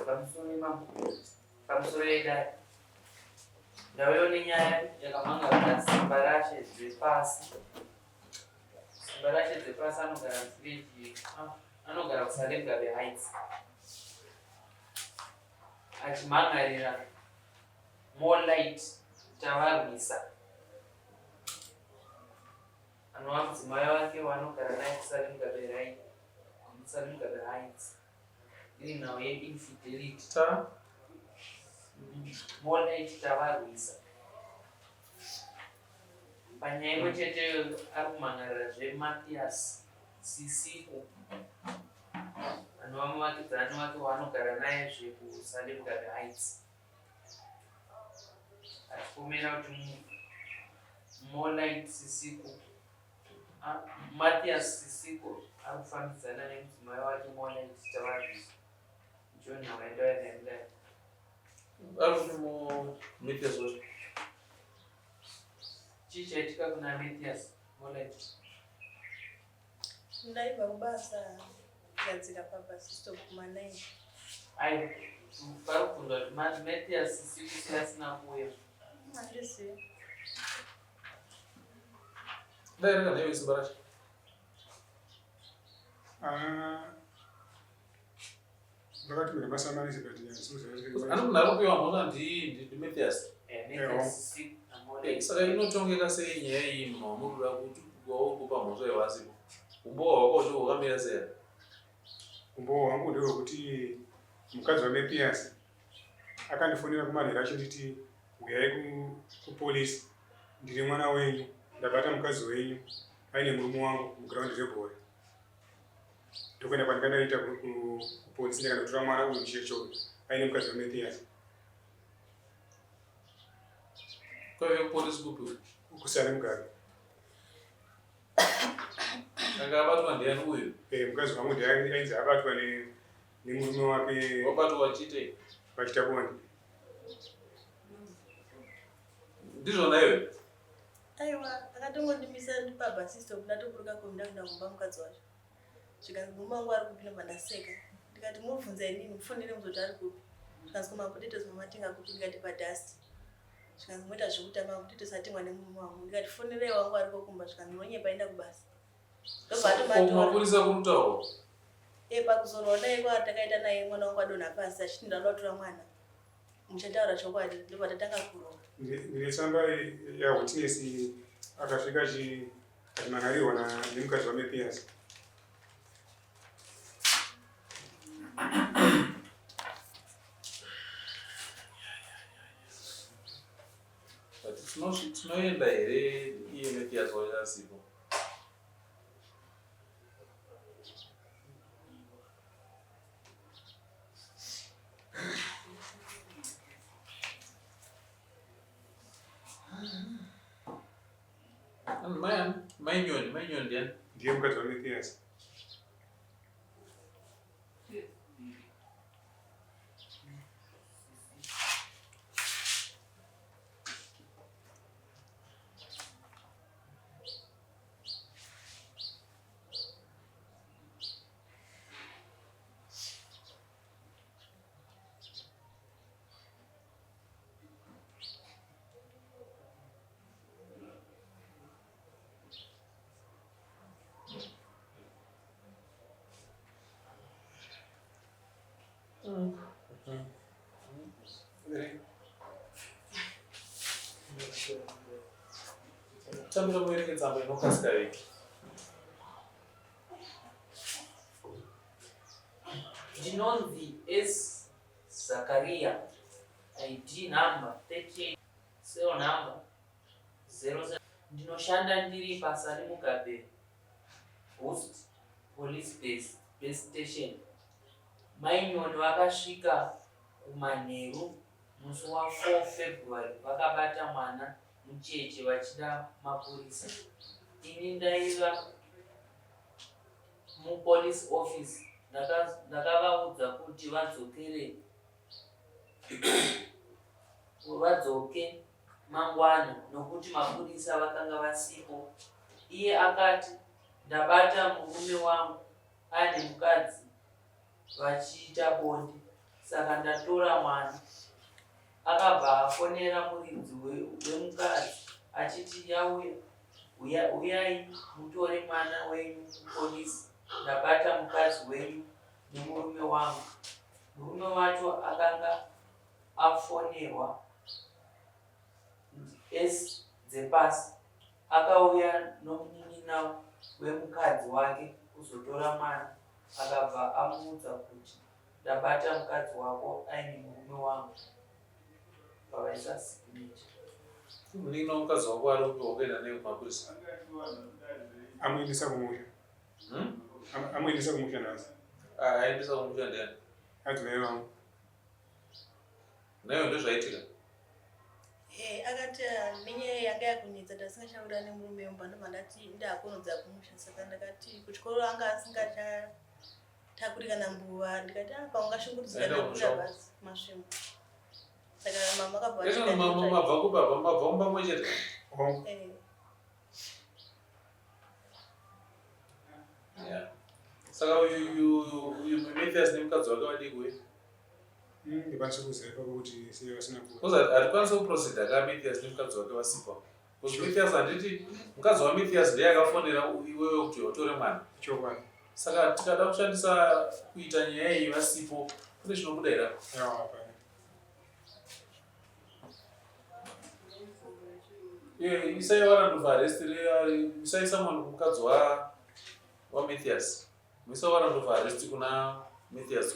Pamusoro imambo. Pamusoro yedare. Ndauyawo nenyaya yakamhangarira Simbarashe Dzepasi. Simbarashe Dzepasi anogara muvillage ah, anogara kuSale Mugabe Heights. Achimhangarira More Light Tavarwisa. Anova mudzimai wake waanogara naye kuSale Mugabe Heights. Sale Mugabe Heights. Iri nhau yeinfidelity. Ta More Light Tavarwisa. Panyaya imwe cheteyo ari kumhan'arira zveMathias Sisiku anova muvakidzani wake waanogara naye zvekuSale Mugabe Heights achipomera kuti Molite Sisiku Mathias Sisiku ari kufambidzana nemudzimai wake Molite Tavarwisa. John Hawendo yakaenda. Ari kuti mu Mathias wacho. Chii chaitika kuna Mathias Molite? Ndaibva kubasa ndikadzika pabus stop kuma 9. Ai, pari kubvunzwa kuti Mathias Sisiku sei asina kuuya? Handizivi. Dai rega nhaiwe simba racho. Ah, vakatumira masamanisi but Ani munhu ari kupiwa mhosva ndi ndi Mathias. Eh, Eh, Saka inotongeka sei nyaya iyi munhu wamuri kuda kuti wauri kupa mhosva iwe asipo? Umbowo hwako ucho hwakamira sei? Umbowo hwangu ndehwekuti mukadzi waMathias akandifonera kumanheru achinditi huyai kupolisi ndine mwana wenyu ndabata mukadzi wenyu aine murume wangu mugiraundi rebhora. Ndokuenda kwandikanaita kupolisi ndikanotora mwana uyu mucheche uyu aine mukadzi waMathias. Kwaive kupolisi kupi? Kusare Mugabe. Anga abatwa ndiani uyu? Eh, mukadzi wangu ndiye ainzi abatwa ne nemurume wake. Wabatwa achiitei? Vachiita bonde. Ndizvona iwe? Aiwa, akatongondimisa pabus stop ndatoburuka kombi ndakuenda kumba mukadzi wacho. Zvikanzi murume wangu ari kupi ndobva ndaseka. Ndikati mobvunza inini mufonere muzoti ari kupi. Zvikanzi ko mapotatoes mamatenga kupi ndikati padust. Zvikanzi moita zvekutamba mapotatoes atengwa nemurume wangu. Ndikati fonerai wangu ariko kumba zvikanzi munonyepa enda kubasa. Ndobva atomatora. Mapurisa kurutaura. Eh pakuzorwa naye kwatakaita naye mwana wangu adonha pasi achiti ndinoda kutora mwana. Muchataura chokwadi ndobva tatanga kurova. Ndine tsamba yawitness akasvika achimangarirwa nemukadzi waMathias. But tinoenda here iye Mathias wacho asipo? Mai Nyoni, Mai Nyoni ndiani? Ndiye mukadzi waMathias. Tambira muverenge tsamba inokasika viki. Ndinonzi S Zakaria ID number 38 cell number 07 Ndinoshanda ndiri paSally Mugabe Boost Police Base, Base Station. Mai Nyoni vakasvika kumanheru musi wa 4 February vakabata mwana mucheche vachida mapurisa. Ini ndaiva mupolice office ndakavaudza kuti vadzokere vadzoke mangwana nokuti mapurisa vakanga vasipo. Iye akati ndabata murume wangu ane mukadzi vachiita bonde. Saka ndatora mwana. Akabva afonera muridzi wemukadzi achiti yauya huyai mutore mwana wenyu kupolisi ndabata mukadzi wenyu nemurume wangu. Murume wacho akanga afonerwa S dzepasi akauya nomunin'ina wemukadzi wake kuzotora mwana akabva amuudza kuti ndabata mukadzi wako aine murume wangu pavaisa signature. Munin'ina wemukadzi wako ari upi wakaenda naye kumapurisa? Amuendesa kumusha. Hmm? Amuendesa kumusha nhasi. Ah, aendesa kumusha ndiani? Adzimai vangu. Naiwe ndozvaitika. Eh, akati ah, nenyaya yanga yakunetsa tasingachawirirani nemurume wemba ndobva ndati ndakunodza kumusha saka ndakati kuchikoro anga asingachatakuri kana mbuva ndikati ah paungashungurudzika Aenda ndakwira kumusha. bhazi masvingo saka mama akabva Ese ati mabva kupi apa? Mabva kumba mwe chete. Hongu. Eh, Yeah. Saka uyu uyu Mathias nemukadzi wake vadii kuuya? Ndikwanisa kuziva ipapo kuti sei vasina kuuya. Because hatikwanisi kuproceeda ka Mathias nemukadzi wake vasipo. Because Mathias handiti mukadzi waMathias ndiye akafonera iwewe kuti utore mwana. Chokwadi. Saka tikada kushandisa kuita nyaya iyi vasipo kune chinobuda here apa? Aiwa hapana. Iye, isai warrant of arrest isai someone kumukadzi waMathias. Muisa warrant of arrest kuna Mathias.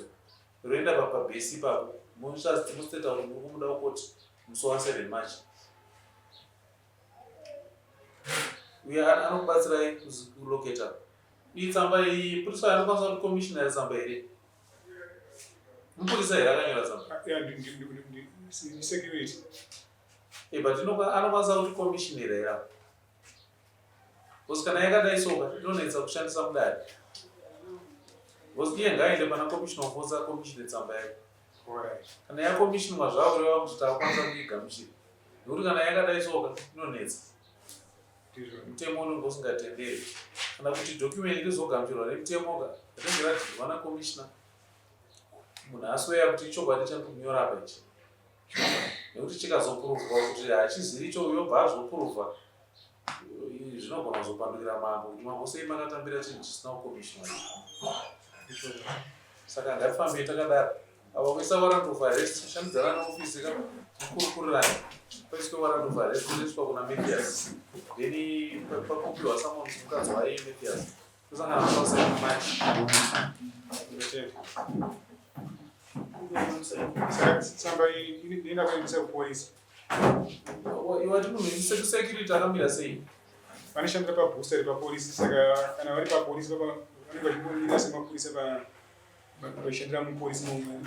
Roenda pabhesi ipapo. Mostata kuti muri kumuda kukoti musi wa7 March. Uye anokubatsirai kuloketa. Iyi tsamba iyi purisa anokwanisa kuti commissioner tsamba here? Mupurisa here akanyora tsamba? Ah, yeah, ndi security. Eh, but anokwanisa kuti commissioner here apa? Because kana yakadai soka inonetsa kushandisa mudare. Because iye ngaaende pana commissioner of force acommissione tsamba yake. Alright. Kana yakomishinwa zvakureva kuti takukwanisa kuigamuchira. Nekuti kana yakadai soka inonetsa. Ndizvo. Mutemo unenge usingatenderi. Kana kuti document rizogamuchirwa nemutemo ka rinenge radhirwa nakomishina. Munhu asweya kuti ichokwadi chandiri kunyora apa ichi. Nekuti chikazopuruvhwa kuti hachiziri icho yobva azopuruvhwa zvinogona kuzopandukira mambo kuti mambo sei makatambira chinhu chisina kukomishinwa. Ichokwadi. Saka ngatifambei takadaro. Ava kuisa warrant of arrest shandidzana neofisi ka mukurukurirane. Paiswe warrant of arrest inoiswa kuna Mathias. Then pakopiwa summons mukadzi waye Mathias. Tosangana musi wa7 March. Ndinotenda. Saka tsamba iyi inoenda kuendesa kupolisi. Iwati munhu security akamira sei? Vanoshandira pabooster repapolisi saka kana vari papolisi vanenge vachingomira semapurisa vachishandira mupolisi imomo.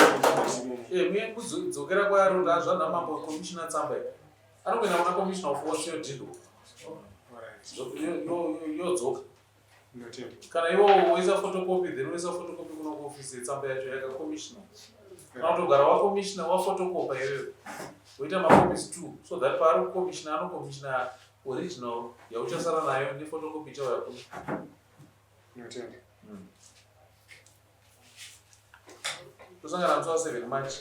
Eh, muye kudzokera kwaari kuti azvana mambo commissioner tsamba iyi. Anongoenda kuna commissioner of force yodhindwa. Alright. Yodzoka. Ndinotenda. Kana iwo woisa photocopy then woisa photocopy kuno kuofisi yetsamba yacho yakakomishina. Kana kutogara wakomishina wafotokopa iwewe. Woita macopies two so that paari kukomishina anokomishina original yauchasara nayo nephotocopy ichauya kuno. Ndinotenda. Tosangana musi wa7 March.